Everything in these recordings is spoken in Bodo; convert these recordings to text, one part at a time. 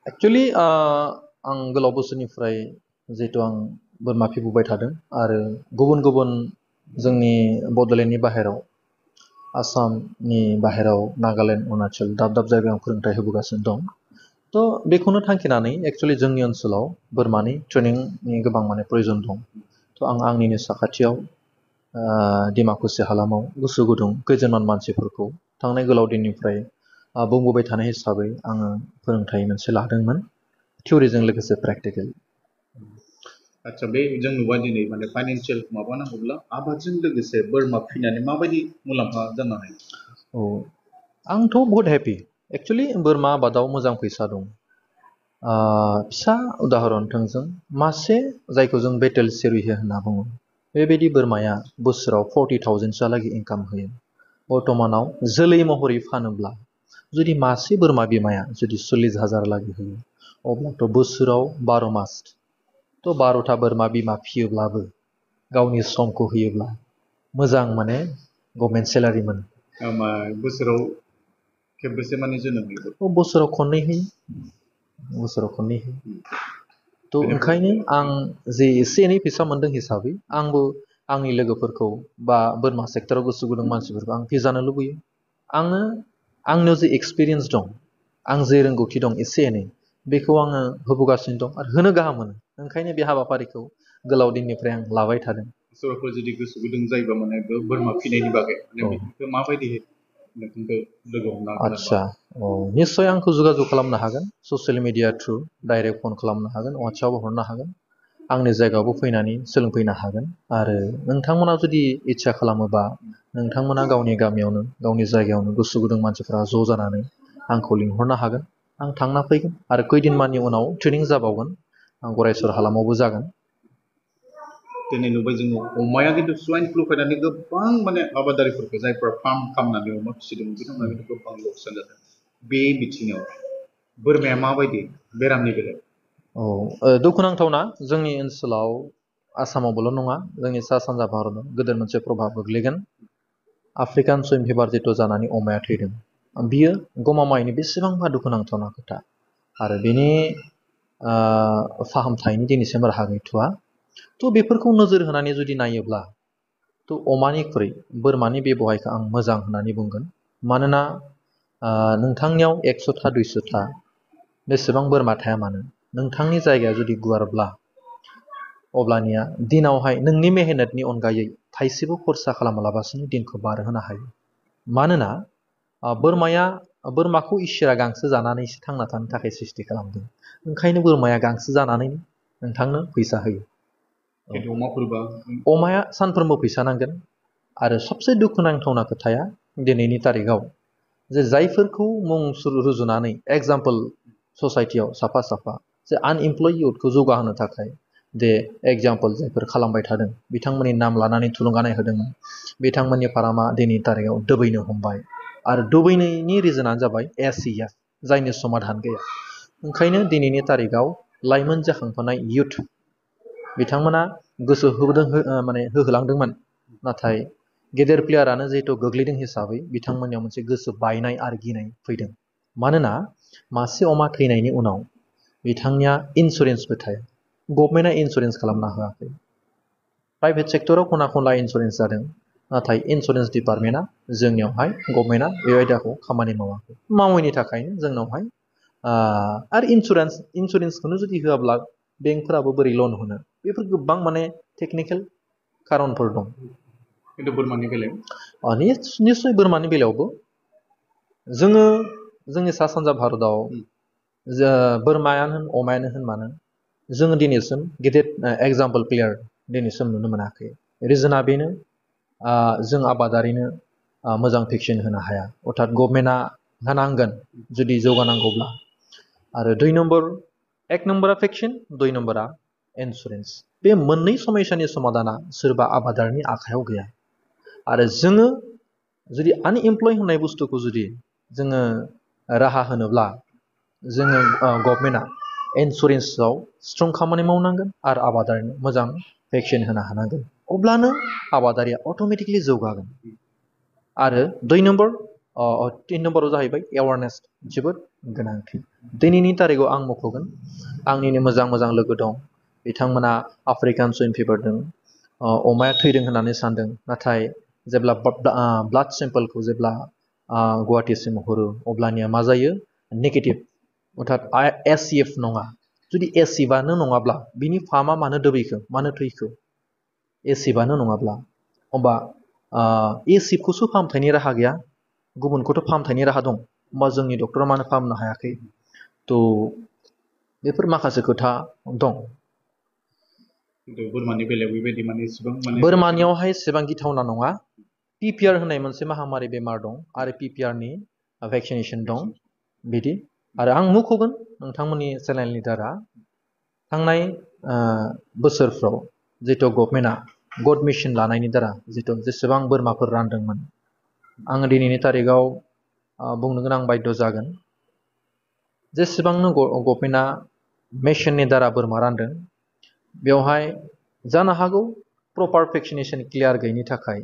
एक्चुअलि आं गोलाव बोसोरनिफ्राय जिहेतु आं बोरमा फिबोबाय थादों आरो गुबुन गुबुन जोंनि बड'लेण्डनि बाहेराव आसामनि बाहेराव नागालेण्ड अरुणाचल दाब दाब जायगायाव फोरोंथाइ होबोगासिनो दं थ' बेखौनो थांखिनानै एक्चुअलि जोंनि ओनसोलाव बोरमानि ट्रेनिंनि गोबां माने प्रयजन दं थ' आं आंनिनो साखाथियाव डिमाकुसि हालामाव गोसो गुदुं खैजोनमान मानसिफोरखौ थांनाय गोलाव दिननिफ्राय बुंबोबाय थानाय हिसाबै आङो फोरोंथाइ मोनसे लादोंमोन थिउरिजों लोगोसे प्रेक्टिकेल आच्छा बे जों नुबाय दिनै माने फाइनान्सियेल माबा नांगौब्ला आबादजों लोगोसे बोरमा फिनानै माबायदि मुलाम्फा जानो हायो औ आंथ' बहुत हेपि एक्चुअलि बोरमा आबादाव मोजां फैसा दं फिसा उदाहरन थोंजों मासे जायखौ जों बेटेल सेरुहे होनना बुङो बेबायदि बोरमाया बोसोराव 40,000 इनकाम होयो बर्तमानाव जोलै महरै फानोब्ला जुदि मासे बोरमा बिमाया जुदि 40,000 लागि होयो अब्लाथ' बोसोराव 12 मास थ' 12था बोरमा बिमा फियोब्लाबो गावनि समखौ होयोब्ला मोजां माने गभर्नमेन्ट सेलारि मोनो बोसोराव खेबबेसे माने जोनोम होयो बोसोराव खननै होयो बोसोराव खननै होयो थ' ओंखायनो आं जे एसे एनै फैसा मोनदों हिसाबै आंबो आंनि लोगोफोरखौ बा बोरमा सेक्टराव गोसो गुदुं मानसिफोरखौ आं फिजानो लुबैयो आंनियाव जे एक्सपिरियेन्स दं आं जे रोंगौथि दं एसे एनै बेखौ आङो होबोगासिनो दं आरो होनो गाहाम मोनो ओंखायनो बे हाबाफारिखौ गोलाव दिननिफ्राय आं लाबाय थादों सोरबाफोर जुदि गोसो गुदुं जायोबा माने बोरमा फिनायनि बागै माने बेखौ माबायदि नोंथांखौ लोगो हमनो हागोन आच्छा निस्सय आंखौ जगाजग खालामनो हागोन social media through direct phone खालामनो हागोन वाट्सएपआव हरनो हागोन आंनि जायगायावबो फैनानै सोलोंफैनो हागोन आरो नोंथांमोना जुदि इच्छा खालामोबा नोंथांमोना गावनि गामियावनो गावनि जायगायावनो गोसो गुदुं मानसिफोरा ज' जानानै आंखौ लिंहरनो हागोन आं थांना फैगोन आरो खैदिनमाननि उनाव ट्रेनिं जाबावगोन आं गरायसर हालामावबो जागोन दिनै नुबाय जोङो अमाया खिन्थु स्वाइन फ्लु फैनानै गोबां माने आबादारिफोरखौ जायफोरा फार्म खालामनानै अमा फिसिदोंमोन बिथांमोना खिन्थु गोबां लकसान जादों बे बिथिङाव बोरमाया माबायदि बेरामनि बेलायाव दुखुनांथावना जोंनि ओनसोलाव आसामावबोल' नङा जोंनि सा सानजा भारताव गोदोर मोनसे प्रभाब गोग्लैगोन आफ्रिकान सुइन फिभार जिथु जानानै अमाया थैदों बियो गमामायैनो बेसेबांबा दुखुनांथावना खोथा आरो बेनि फाहामथायनि दिनैसिम राहा गैथ'वा थ' बेफोरखौ नोजोर होनानै जुदि नायोब्ला थ' अमानिख्रुइ बोरमानि बेबहायखौ आं मोजां होननानै बुंगोन मानोना नोंथांनियाव 100था 200था बेसेबां बोरमा थाया मानो नोंथांनि जायगाया जुदि गुवारब्ला अब्लानिया दिनावहाय नोंनि मेहनतनि अनगायै थाइसेबो खरसा खालामालाबासिनो दिनखौ बारहोनो हायो मानोना बोरमाखौ इसोरा गांसो जानानैसो थांना थानो थाखाय सृष्टि खालामदों ओंखायनो बोरमाया गांसो जानानै नोंथांनो फैसा होयो अमाया सानफ्रोमबो फैसा नांगोन आरो सबसे दुखुनांथावना खोथाया दिनैनि तारिखाव जे जायफोरखौ मुं रुजुनानै एग्जाम्पल ससाइटियाव साफा साफा जे आनइमप्लय इउथखौ जौगाहोनो थाखाय दे एग्जाम्पल जायफोर खालामबाय थादों बिथांमोननि नाम लानानै थुलुंगानाय होदोंमोन बिथांमोननि फारामा दिनैनि तारिखाव दोबैनो हमबाय आरो दोबैनायनि रिजोनानो जाबाय एसिया जायनि समाधान गैया ओंखायनो दिनैनि तारिखाव लाइमोन जाखांफुनाय इउथ बिथांमोना गोसो होलांदोंमोन नाथाय गेदेर प्लेयारानो जिहेतु गोग्लैदों हिसाबै बिथांमोननियाव मोनसे गोसो बायनाय आरो गिनाय फैदों मानोना मासे अमा थैनायनि उनाव बिथांनिया इन्सुरेन्सबो थाया गभर्नमेन्टआ इन्सुरेन्स खालामना होआखै प्राइभेट सेक्टराव खना खनला इन्सुरेन्स जादों नाथाय इन्सुरेन्स डिपार्टमेन्टआ जोंनियावहाय गभर्नमेन्टआ बे आयदाखौ खामानि मावाखै मावैनि थाखायनो जोंनावहाय आरो इन्सुरेन्सखौनो जुदि होआब्ला बेंकफोराबो बोरै लन होनो बेफोर गोबां माने टेक्निकेल खारनफोर दं खिन्थु बोरमानि बेलायाव निस्सय बोरमानि बेलायावबो जोङो जोंनि सा सानजा भारताव बोरमायानो होन अमायानो होन मानो जोङो दिनैसिम गेदेर एग्जाम्पल प्लेयार दिनैसिम नुनो मोनाखै रिजोना बेनो जों आबादारिनो मोजां भेक्सिन होनो हाया अर्थात गभर्नमेन्टआ होनांगोन जुदि जौगानांगौब्ला आरो 1 नम्बरा भेक्सिन 2 नम्बरा इन्सुरेन्स बे मोननै समस्यानि समाधाना सोरबा आबादारिनि आखायाव गैया आरो जोङो जुदि आनइमप्लय होननाय बुस्थुखौ जुदि जोङो राहा होनोब्ला जोङो गभर्नमेन्टआ इन्सुरेन्सआव स्ट्रं खामानि मावनांगोन आरो आबादारिनो मोजां भेक्सिन होनो हानांगोन अब्लानो आबादारिया अट'मेटिकलि जौगागोन आरो 2 नम्बर 3 नम्बराव जाहैबाय एवारनेस जोबोद गोनांथि दिनैनि तारिखाव आं मख'गोन आंनिनो मोजां मोजां लोगो दं बिथांमोना आफ्रिकान सुइन फिभारजों अमाया थैदों होननानै सानदों नाथाय जेब्ला ब्लाड सेम्पोलखौ जेब्ला गुवाहाटीसिम हरो अब्लानिया मा जायो नेगेटिभ अर्थात एसिएफ नङा जुदि एसिडआनो नङाब्ला बिनि फार्मा मानो दोबैखो मानो थैखो एसिडआनो नङाब्ला होमबा एसिडखौसो फाहामथायनि राहा गैया गुबुनखौथ' फाहामथायनि राहा दं होमबा जोंनि डक्टरा मानो फाहामनो हायाखै थ' बेफोर माखासे खोथा दं बोरमानि बेलायाव बेबायदि माने एसेबां माने बोरमानियावहाय एसेबां गिथावना नङा पिपिआर होननाय मोनसे महामारि बेमार दं आरो पिपिआरनि भेक्सिनेसन दं बिदि आरो आं मख'गोन नोंथांमोननि चेनेलनि दारा थांनाय बोसोरफ्राव जितु गभर्नमेन्टआ गड मिशन लानायनि दारा जितु जेसेबां बोरमाफोर रानदोंमोन आङो दिनैनि तारिखाव बुंनो गोनां बायद' जागोन जेसेबांनो गभर्नमेन्टआ मिशननि दारा बोरमा रानदों बेवहाय जानो हागौ प्रपार भेक्सिनेसन क्लियार गैयिनि थाखाय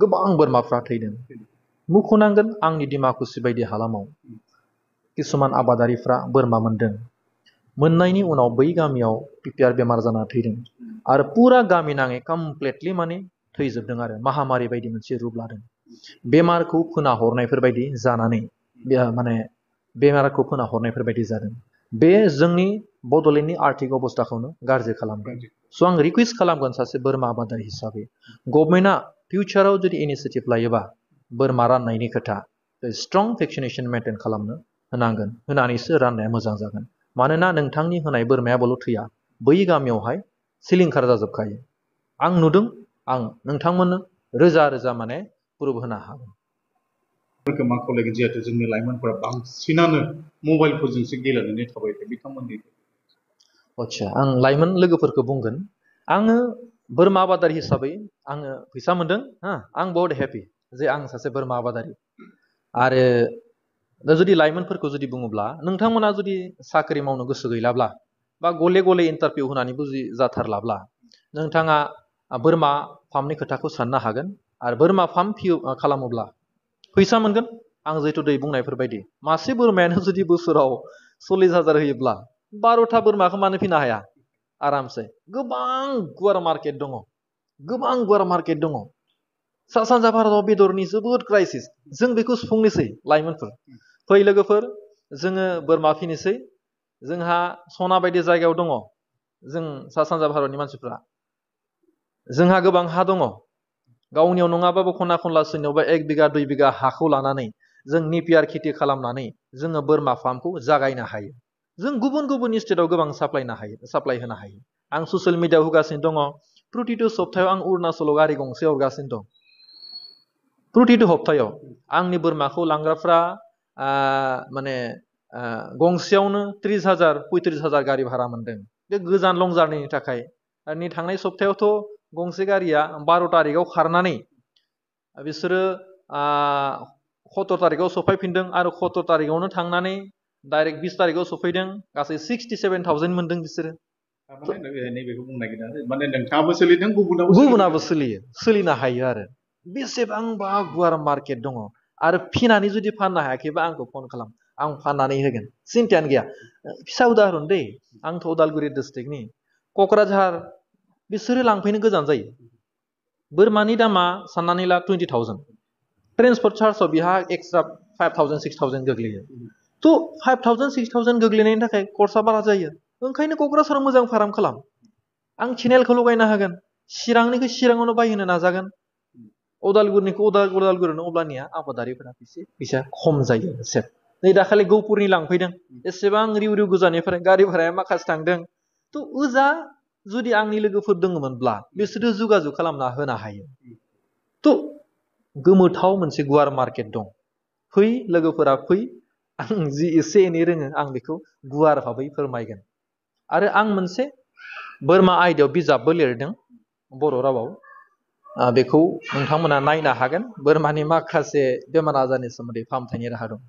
गोबां बोरमाफ्रा थैदों मुख'नांगोन आंनि डिमाकुसि बायदि हालामाव किसुमान आबादारिफ्रा बोरमा मोनदों मोननायनि उनाव बै गामियाव पिपिआर बेमार जाना थैदों आरो पुरा गामि नाङै कमप्लिटलि माने थैजोबदों आरो महामारि बायदि मोनसे रुप लादों बेमारखौ फोना हरनायफोर बायदि जानानै माने बेमारखौ फोना हरनायफोर बायदि जादों बे जोंनि बड'लेण्डनि आर्थिक अबस्थाखौनो गाज्रि खालामदों स' आं रिकुवेस्ट खालामगोन सासे बोरमा आबादारि हिसाबै गभर्नमेन्टआ फिउचाराव जुदि इनिशिएटिभ लायोबा बोरमा राननायनि खोथा स्ट्रं भेक्सिनेसन मेइनटेइन खालामनो होनांगोन होनानैसो राननाया मोजां जागोन मानोना नोंथांनि होनाय बोरमायाबोल' थैया बै गामियावहाय सिलिंखार जाजोबखायो आं नुदों आं नोंथांमोननो रोजा रोजा माने प्रुफ होनो हागोन मा खावलायगोन जिहेतु जोंनि लाइमोनफोरा बांसिनानो मबाइलफोरजोंसो गेलेनानै थाबाय थायो बिथांमोननि आच्छा आं लाइमोन लोगोफोरखौ बुंगोन आङो बोरमा आबादारि हिसाबै आङो फैसा मोनदों आं बहुत हेपि जे आं सासे बोरमा आबादारि आरो दा जुदि लाइमोनफोरखौ जुदि बुङोब्ला नोंथांमोना जुदि साख्रि मावनो गोसो गैलाब्ला बा गले गले इन्टारभिउ होनानैबो जुदि जाथारलाब्ला नोंथाङा बोरमा फार्मनि खोथाखौ साननो हागोन आरो बोरमा फार्म खालामोब्ला फैसा मोनगोन आं जिहेतु दै बुंनायफोर बायदि मासे बोरमायानो जुदि बोसोराव 40,000 होयोब्ला 12टा बोरमाखौ मानो फिनो हाया आरामसे गोबां गुवार मार्केट दङ गोबां गुवार मार्केट दङ सा सानजा भारताव बेदरनि जोबोद क्राइसिस जों बेखौ सुफुंनोसै लाइमोनफोर फै लोगोफोर जोङो बोरमा फिनोसै जोंहा सना बायदि जायगायाव दङ जों सा सानजा भारतनि मानसिफ्रा जोंहा गोबां हा दङ गावनियाव नङाबाबो खना खनला सोरनियावबा 1 बिगा 2 बिगा हाखौ लानानै जों निपियार खेथि खालामनानै जोङो बोरमा फार्मखौ जागायनो हायो जों गुबुन गुबुन स्टेटआव गोबां साप्लाय होनो हायो आं ससियेल मिडियाआव होगासिनो दङ प्रतिटु सप्तायाव आं अरुणाचलाव गारि गंसे हरगासिनो दं प्रतिटु सप्तायाव आंनि बोरमाखौ लांग्राफ्रा माने गंसेयावनो 30,000 35,000 गारि भारा मोनदों बे गोजान लं जार्निनि थाखाय नि थांनाय सप्तायावथ' गंसे गारिया 12 तारिखाव खारनानै बिसोरो 17 तारिखाव सफैफिनदों आरो 17 तारिखावनो थांनानै डाइरेक्ट 20 तारिखाव सफैदों गासै 67,000 मोनदों बिसोरो नैबेखौ बुंनो नागिरदों माने नोंथाङाबो सोलिदों गुबुनाबो सोलिनो हायो आरो बेसेबांबा गुवार मार्केट दङ आरो फिनानै जुदि फाननो हायाखैबा आंखौ फन खालाम आं फाननानै होगोन सिन्थायानो गैया फिसा उदाहरन दै आंथ' उदालगुरि डिस्ट्रिक्टनि क'क्राझार बिसोरो लांफैनो गोजान जायो बोरमानि दामा साननानै ला 20,000 ट्रेन्सपर्ट चार्जआव बिहा एक्सट्रा 5,000 6,000 गोग्लैयो थ' 5,000 6,000 गोग्लैनायनि थाखाय कर्सआ बारा जायो ओंखायनो क'क्राझाराव मोजां फार्म खालाम आं चेनेलखौ लगायना होगोन चिरांनिखौ चिराङावनो बायहोनो नाजागोन उदालगुरिनिखौ उदालगुरियावनो अब्लानिया आबादारिफोरा फैसा खम जायो सेफ नै दाखालि गहपुरनि लांफैदों एसेबां रिउ रिउ गोजाननिफ्राय गारि भाराया माखासे थांदों थ' ओजा जुदि आंनि लोगोफोर दङमोनब्ला बिसोरो जगाजग खालामना होनो हायो थ' गोमोथाव मोनसे गुवार मार्केट दं फै लोगोफोरा फै आं जि एसे एनै रोङो आं बेखौ गुवार भाबै फोरमायगोन आरो आं मोनसे बोरमा आयदायाव बिजाबबो लिरदों बर' रावाव बेखौ नोंथांमोना नायनो हागोन बोरमानि माखासे बेमार आजारनि सोमोन्दै फाहामथायनि राहा दं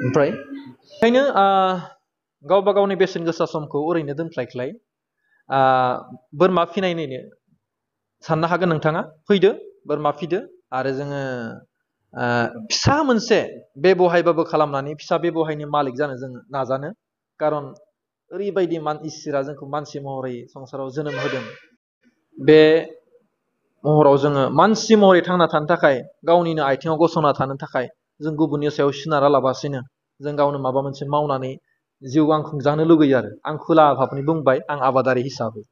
ओमफ्राय ओंखायनो गावबा गावनि बेसेन गोसा समखौ ओरैनो दोनस्लायस्लाय बोरमा फिनायनिनो साननो हागोन नोंथाङा फैदो बोरमा फिदो आरो जोङो फिसा मोनसे बेबहायबाबो खालामनानै फिसा बेबहायनि मालिक जानो जों नाजानो खारन ओरैबायदि इसोरा जोंखौ मानसि महरै संसाराव जोनोम होदों बे महराव जोङो मानसि महरै थांना थानो थाखाय गावनिनो आथिङाव गसंना थानो थाखाय जों गुबुननि सायाव सोनारा लाबासिनो जों गावनो माबा मोनसे मावनानै जिउ आं खुंजानो लुगैयो आरो आं खुला भाबनि बुंबाय आं आबादारि हिसाबै